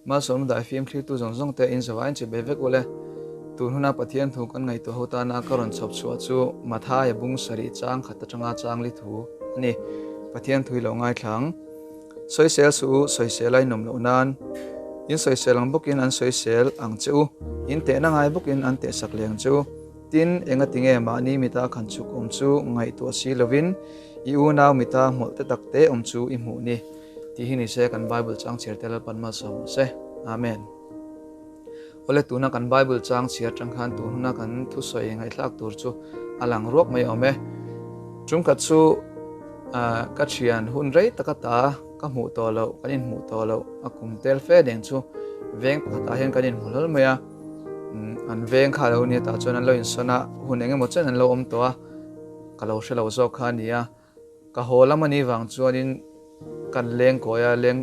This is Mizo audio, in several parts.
Malsawmna daifim thlirtu zawng zawng te in zavaiin chibai vek ule. Tun huna Pathian thu kan ngaihtuah ho tana ka rawn chhawp chhuah chu Mathaia bung sarih chang khat atanga chang li thu a ni. Pathian thu hi lo ngaithla ang. Sawisel suh u, sawisel a inawm loh nan. In sawisel ang bawkin an sawisel ang che u, in tehna ngai bawkin an tehsak leh ang che u. Tin, engatinge mahni mita khan chhuk awm chu ngaihtuah si lovin i unau mita hmawlh te tak te awm chu i hmuh ni. Tih hi nise kan Bible chang chhiar te Lalpan malsawm rawh se. Amen. Awle tuna kan Bible chang chhiar tang khan tun huna kan thusawi ngaihthlak tur chu a lang ruak mai awm e. Tumkhat chu ka thian hun rei taka ta ka hmuh tawh loh, kan inhmuh tawh loh a kum tel fe deng chu veng pakhatah hian kan inhmu hlawl mai a. An veng kha lo nia tah chuan an lo insawn a, hun eng emaw chen an lo awm tawh a, ka lo hre lo zawk kha a ni a. Ka haw lam a nih vang chuanin kan leng kawi a, leng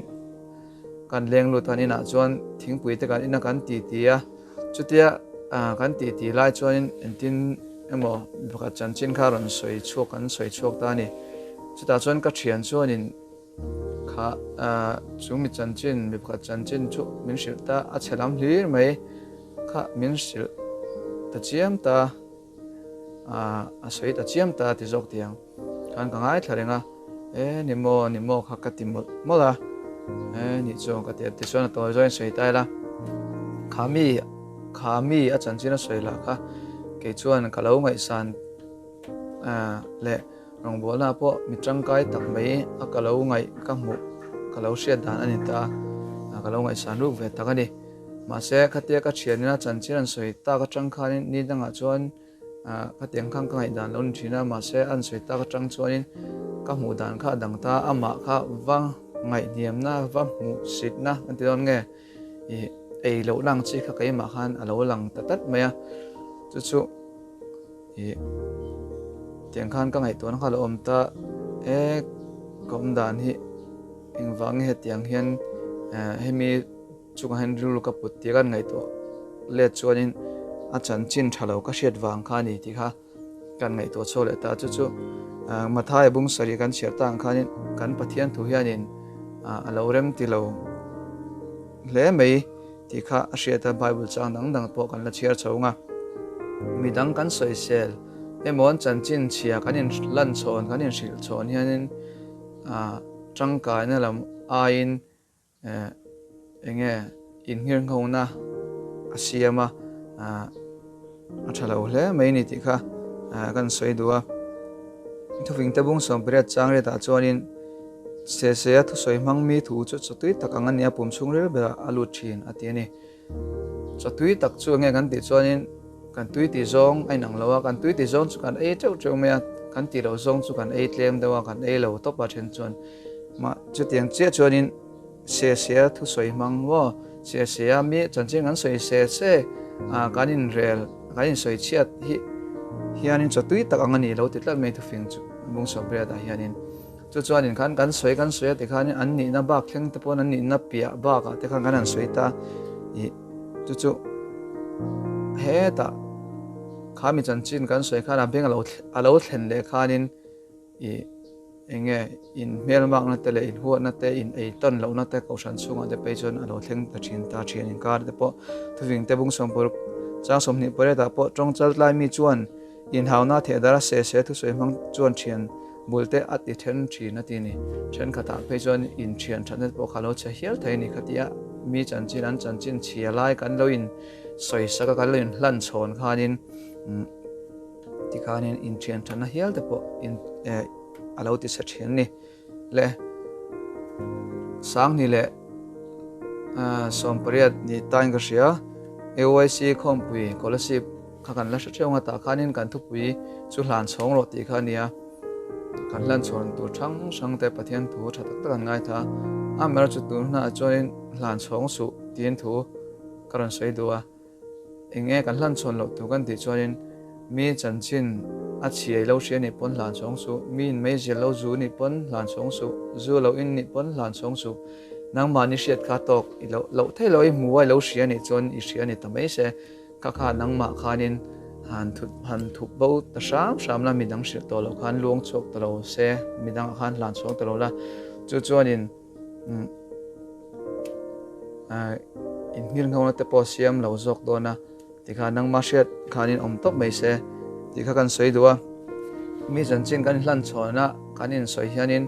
kan leng lut an inah chuan thingpui te kan ina kan ti ti a, chutia kan ti ti lai chuanin engtin emaw mi pakhat chanchin kha rawn sawi chhuak kan sawi chhuak ta a ni. Chutah chuan ka thian chuanin kha chu mi chanchin mi pakhat chanchin chu min hrilh ta a chhe lam hlir mai kha min hrilh ta chiam ta. A sawi ta chiam ta ti zawk tiang khan ka ngaithla reng a, e ni maw ni maw kha ka ti mawlh mawlh a, e nih chuan ka ti a tichuan a tawi zawin sawi ta ila, kha mi kha mi a chanchin a sawi lah kha kei chuan ka lo ngaihsan leh rawngbawlna pawh mi tangkai tak mai a ka lo ngaih ka hmuh ka lo hriat dan a ni ta ka lo ngaihsan ruk ve tak a ni. Mahse, khatia ka thianina chanchin an sawi tak atang khanin ni dangah chuan khatiang khan ka ngaihdan lo ni thin a, mahse an sawi tak atang chuanin ka hmuh dan kha a dang ta, amah kha va ngaihhniamna, va hmuhsitna kan ti dawn nge, ih ei loh lang chi kha keimah khan a lo lang ta tlat mai a, chu chu ih tiang khan ka ngaihtuahna kha a lo awm ta, e ka awm dan hi engvang nge hetiang hian hemi. Chungah hian rilru ka put tih kan ngaihtuah let chuanin a chanchin tha lo ka hriat vang kha a ni tih kha kan ngaihtuah chhuak leh ta. Chu chu Mathaia bung sarih kan chhiar ta ang khanin kan Pathian thu hianin a lo rem ti lo hle mai tih kha a hriat a, Bible chang dang dang pawh kan la chhiar chho ang a. Midang kan sawisel emaw an chanchin chhia kan inlan chhawn kan inhrilh chhawn hianin tangkaina lam aiin Eng nge inngirnghona a siam a, a tha lo hle mai ni tih kha kan sawi duh a. Thufing te bung 18 chang riatah chuanin Sesea thusawi hmang mi thu chu chawtui tak ang a nia pum chhungril berah a lut thin a ti a ni. Chawtui tak chu eng nge kan tih chuanin kan tui tih zawng a inang lo a, kan tui tih zawng chu kan ei teuh teuh mai a, kan tih loh zawng chu kan ei tlem deuh a, kan ei lo tawp a then chuan. Mah chutiang chiah chuanin Sesea thusawi hmang maw, Sesea mi chanchin kan sawi se se a, kan inrel, kan insawi chhiat hi hianin chawtui tak ang a ni lo ti tlat mai thufing chu bung 18 ah hianin. Chu chuanin khan kan sawi kan sawi a tikhanin an nihna bak thleng te pawn an nihna piah bakah te khan kan han sawi ta ih chu chu hetah kha mi chanchin kan sawi khan a beng alo alo thlen leh khanin ih eng nge in hmelmakna te leh in huatna te in ei tawn lohna te kohhran chhungah te phei chuan alo thleng ta thin ta thian inkar te pawh thuving te bung 20 chang 28 ah pawh tawng chal tlai mi chuan Inhauna thehdara se se thusawi hmang chuan thian bul te a ti then thin a ti ni. Thenkhatah phei chuan inthian thatna te pawh kha lo chhe hial thei a ni. Khatia mi chanchin an chanchin chhia lai kan lo in sawisak a, kan lo in hlan chhawn khanin tikhanin inthian thatna hial te pawh in a lo ti chhe thin a ni. Le Sangni leh 18 ni tain ka hria AYC khawmpui Kolasib kha kan la hre theuh ang a tah khanin kan thupui chu hlan chhawng rawh tih kha a ni a, kan hlan chhawn tur hrang hrang te Pathian thu tha tak tak an ngaithla a, amaherawhchu tun hunah chuanin hlan chhawng suh tiin thu ka rawn sawi duh a. Eng nge kan hlan chhawn loh tur kan tih chuanin mi chanchin a chhiai lo hria nih pawn hlan chhawng suh, mi in meizial lo zu nih pawn hlan chhawng suh, zu lo in nih pawn hlan chhawng suh. Nangmahni hriat kha tawk i loh loh theih loh i hmu a i lo hria nih chuan i hria ni ta mai se, kha kha nangmah khanin han thut han thup bo ta hram hram la, midang hrilh tawh loh khan luang chhuak ta lo se, midangah khan hlan chhawng ta lo la, chu chuanin. Innghirnghona te pawh siam lo zawk dawn a, tikha nangma hriat khanin awm tawp mai se tih kha kan sawi duh a. Mi chanchin kan hlan chhawn a, kan insawi hianin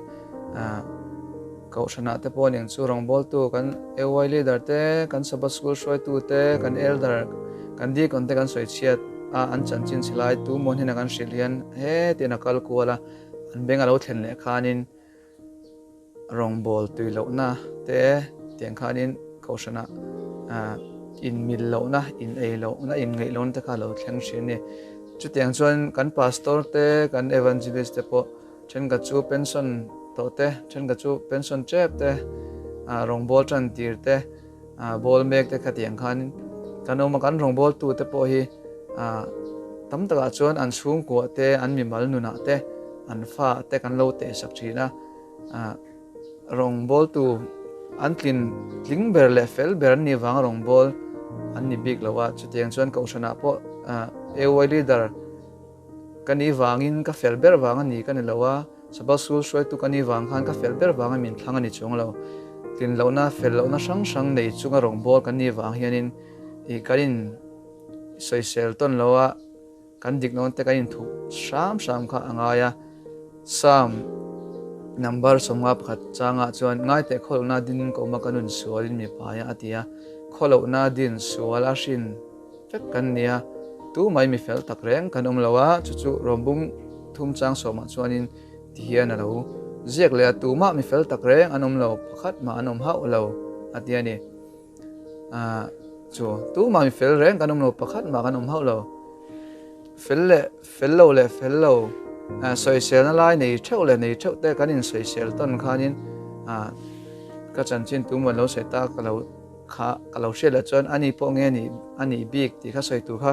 Kohhranah te pawh ning chu rawngbawltu kan AY leader te, kan Sabbath school hruaitu te, kan elder, kan deacon te kan sawi chhiat a, an chanchin chhe lai tu maw hnena kan hrilh hian hetin a kal kual a, an beng a lo thlen leh khanin Rawngbawl tui lohna te tiang khanin Kohhranah inmil lohna, in ei lohna, in ngaih lohna te kha a lo thleng thin a ni. Chutiang chuan kan Pastor te, kan Evangelist te pawh thenkhat chu pension tawh te, thenkhat chu pension tep te, rawngbawl tan tir te, bawl mek te kha tiang khanin kan awm a. Kan rawngbawltu te pawh hi tam takah chuan an chhungkua te, an mimal nunah te, an fa te kan lo tehsak thin a. Rawngbawltu an tlin tling ber leh fel ber an nih vanga rawngbâwl an ni bik lo a, chutiang chuan Kohhranah pawh AY leader ka nih vangin ka fel ber vang a ni ka ni lo a, Sabbath School hruaitu ka nih vang khan ka fel ber vanga min thlang a ni chuang lo. Tlin lohna, fel lohna hrang hrang nei chunga rawngbâwl kan nih vang hianin kan in sawisel tawn lo a, Kan dik nawn te kan inthup hram hram kha a ngai a. Psalm number 51 changah chuan ngaite khawlohna din ka awm a ka nun sualin mi pai a a ti a. Khawlohna din sual a hrin vek kan ni a, tu mai mi fel tak reng kan awm lo a, chu chu Rawmbung thum chang sawmah chuanin ti hian a lo ziak leh a, tumah mi fel tak reng an awm lo, pakhat mah an awm hauh lo a ti a ni. Ahh chu tumah mi fel reng kan awm lo pakhat mah kan awm hauh lo fel leh fel lo leh fel lo ah sawiselna lai nei theuh leh nei theuh te kan insawisel tawn khanin ah ka chanchin tumah lo sawi ta ka lo kha ka lo hriat leh chuan ani pawh nge ni a nih bik tih kha sawi tur kha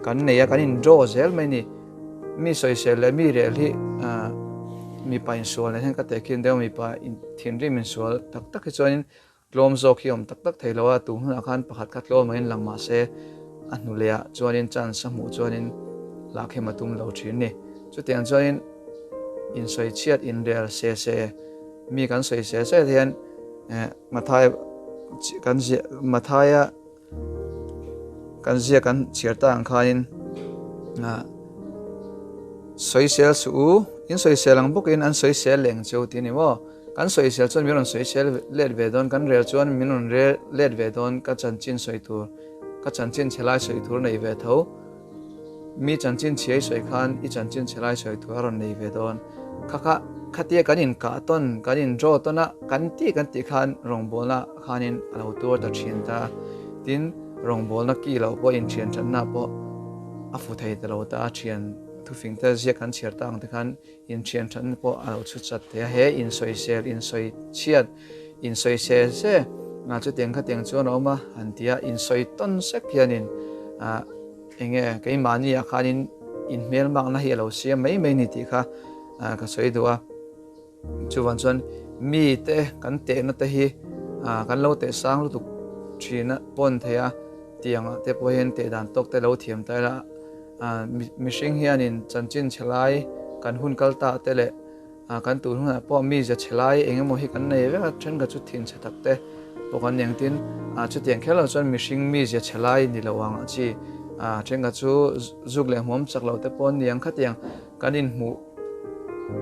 kan nei a kan in draw zel mai ni mi sawisel leh mi rel hi ah mipa insual nen hian ka tehkhin deuh mipa thinrim insual tak tak hi chuanin Tlawm zawk hi awm tak tak thei lo a, tu hmunah khan pakhat kha tlawm angin lang mah se a hnu leh ah chuanin chance a hmuh chuanin lahkhem a tum lo thin ni. Chutiang chuanin insawi chhiat inrel se se mi kan sawi se se te hian eh Mathaia kan ziah Mathaia Kan zia kan chhiar ta ang khanin ah sawisel suh u, in sawisel ang bawkin an sawisel leh ang cheu tih a ni maw? Kan sawisel chuan min rawn sawisel let ve dawn, kan rel chuan min rawn rel let ve dawn, ka chanchin sawi tur, ka chanchin chhe lai sawi tur nei ve tho. Mi chanchin chhiai sawi khan i chanchin chhe lai sawi tur a rawn nei ve dawn. Kha kha khatia kan inkah tawn, kan in draw tawn a, kan tih kan tih khan rawngbawlna khanin a lo tuar ta thin ta. Tin, rawngbawlna ki loh pawh inthian thatna pawh a fu thei ta lo ta a, thian thufing te ziak kan chhiar ta ang te khan inthian thatna pawh a lo chhu chat thei a. He insawisel, insawi chhiat, insawi se se chutiang khatiang chuan a awm a, han ti a, insawi tawn sek hianin ah, Enge keimahni ah khanin inhmelmakna hi a lo siam mai mai ni tih kha ka sawi duh a. Chuvang chuan mite kan tehna te hi kan lo teh sang lutuk thin a pawn thei a, tiang ah te pawh hian teh dan tawk te lo thiam ta ila. Mihring hianin chanchin chhe lai kan hun kal ta te leh Kan tun hunah pawh mi zia chhe lai eng emaw hi kan nei vek a, thenkhat chu thin chhe tak te pawh kan ni ang tin, chutiang kher lo chuan mihring mi zia chhe lai ni lo ang a chi, thenkhat chu zuk leh hmuam chak lo te pawh an ni ang khatiang kan inhmuh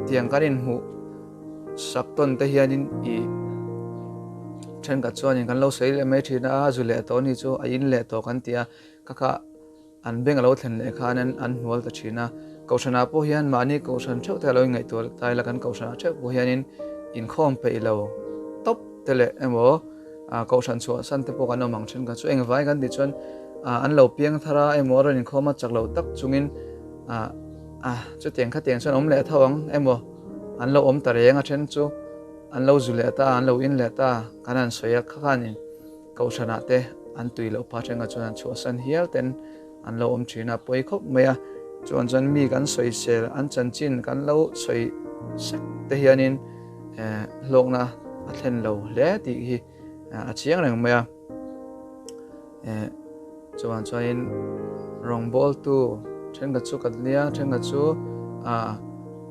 tiang kan inhmuh sak tawn te hianin ih thenkhat chuanin kan lo sawi leh mai thin a, zu leh tawh ni chu a in leh tawh kan ti a, kha kha. An beng a lo thlen leh khan an hnual ta thin a. Kohhranah pawh hian mahni kohhran theuh te a lo inngaihtuah ta ila kan kohhranah theuh pawh hianin inkhawm peih lo tawp te leh emaw kohhran chhuahsan te pawh kan awm ang thin kha chu engvai kan tih chuan an lo piang thar a emaw a rawn inkhawm a chak lo tak chungin chutiang khatiang chuan awm leh tho ang emaw an lo awm ta reng a then chu an lo zu leh ta an lo in leh ta kan han sawi a kha khanin Kohhranah te an tui loh pha thenga chuan an chhuahsan hial ten an lo awm thin a, pawi khawp mai a. Chuan chuan mi kan sawisel, an chanchin kan lo sawi sek te hianin hlawkna a thlen lo hle tih hi a chiang reng mai a. Chuan chuanin rawngbawltu thenkhat chu kan nia, thenkhat chu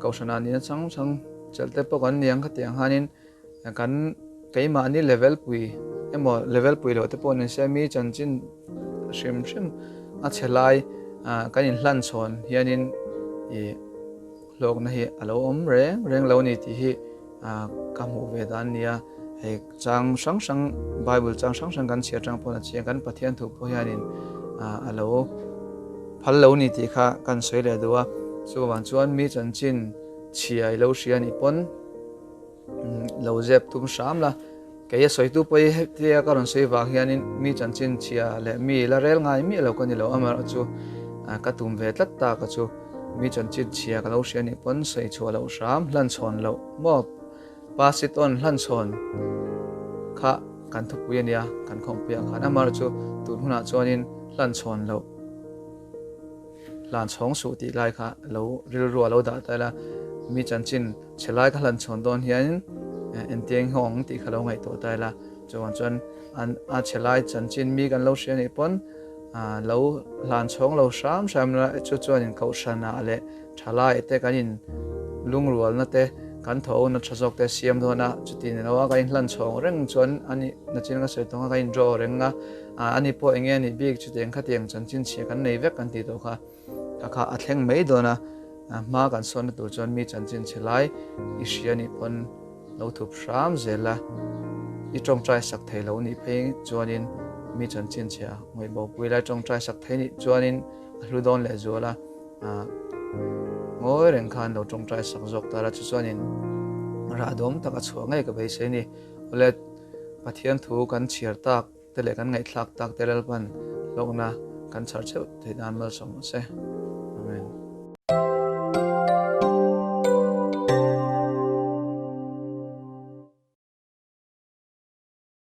kohhranah nihna chang chang chelh te pawh kan ni ang khatiang khanin kan. Keimahni level pui emaw level pui loh te pawh ni se mi chanchin hrim hrim a chhe lai kan inhlan chhawn hianin ih hlawkna hi a lo awm reng reng lo ni tih hi ka hmuh ve dan a nia. Hei chang hrang hrang Bible chang hrang hrang kan chhiar tang pawn a chiang kan Pathian thu pawh hianin a lo phal lo ni tih kha kan sawi leh duh a. Chuvang chuan mi chanchin chhia i lo hria nih pawn Lo zep tum hram la, kei a sawitu pawh hi hetia ka rawn sawi vang hianin mi chanchin chhia leh mi la rel ngai miah lo ka ni lo, amaherawhchu ka tum ve tlat ta ka chu mi chanchin chhia ka lo hria nih pawn sawi chhuah loh hram hlan chhawn loh maw pass it on hlan chhawn kha kan thupui a nia kan khawmpuiah khan amaherawhchu tun hunah chuanin hlan chhawn loh. Hlan chhawng suh tih lai kha lo rilru a lo dah ta ila, mi chanchin chhe lai ka hlan chhawn dawn hian engtiang hi awng tih kha lo ngaihtuah ta ila, chuvang chuan an a chhe lai chanchin mi kan lo hria nih pawn lo hlan chhawng lo hram hram ila chu chuan in kohhranah leh thalai te kan in lungrualna te kan thaw na tha zawk te siam dawn a, chuti ni lo a kan in hlan chhawng reng chuan a nih nachin ka sawi tawng a kan in draw reng a. Ani pawh enge a nih bik chutiang khatiang chanchin chhia kan nei vek kan tih tawh kha ka kha a thleng mai dawn a, hma kan sawnna tur chuan mi chanchin chhe lai i hria nih pawn lo thup hram zel a, i tawngtai sak thei lo nih phei chuanin mi chanchin chhia ngawih bopui lai tawngtai sak thei nih chuanin a hlu dawn leh zual a, ngawi reng khan lo tawngtai sak zawk ta la chu chuanin rah dawm tak a chhuah ngei ka beisei a ni. Awle Pathian thu kan chhiar tak. Te leh kan ngaihthlak tak te Lalpan hlawkna kan chhar theuh theih nan malsawm rawh se.